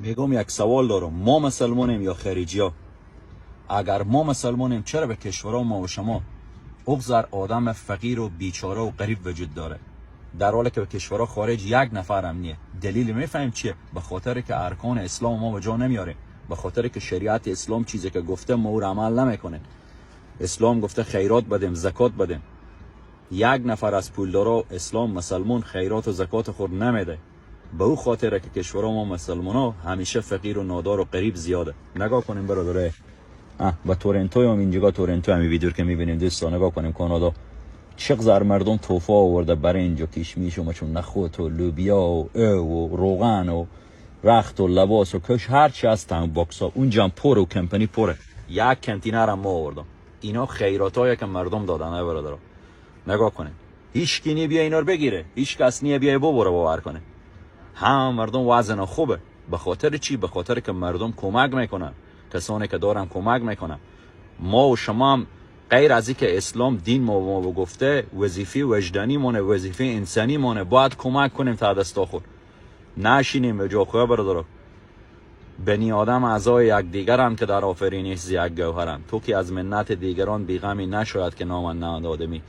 میگم یک سوال دارم، ما مسلمانیم یا خارجی ها؟ اگر ما مسلمانیم چرا به کشورها ما و شما اغزر آدم فقیر و بیچاره و غریب وجود داره، در حالی که به کشورها خارج یک نفر هم نیه؟ دلیل میفهمیم چیه؟ به خاطر که ارکان اسلام ما به جا نمیاره، به خاطر که شریعت اسلام چیزی که گفته ما او عمل نمیکنه. اسلام گفته خیرات بدیم، زکات بدیم. یک نفر از پولدارا اسلام مسلمان خیرات و زکات خود نمیده. به او خاطر که کشورها ما مسلمان ها همیشه فقیر و نادار و غریب زیاده. نگاه کنیم برادره، با تورنتو هم اینجا، تورنتو هم ویدیو که میبینیم دوستان، نگاه کنیم کانادا چقدر مردم توفا آورده برای اینجا، کشمیش و چون نخود و لوبیا و او و روغن و رخت و لباس و کش هر چی هستن box ها اونجا هم پر و کمپانی پره. یک کنتینر هم ما آوردم. اینا خیراتایی که مردم دادن ای برادرها. نگاه کنین، هیچ کی نی بیا اینا رو بگیره، هیچ کس نیه بیا ببره. باور کنه هم مردم وضع خوبه. به خاطر چی؟ به خاطر که مردم کمک میکنن، کسانی که دارن کمک میکنن. ما و شما هم غیر از اینکه اسلام دین ما گفته، وظیفه وجدانی مونه، وظیفه انسانی مونه، باید کمک کنیم تا دستا خود نشینیم به جا خو. برادرا، بنی آدم اعضای یک دیگر هم که در آفرینش ز یک گوهرم، تو که از منت دیگران بیغمی نشاید که نامن نه آدمی.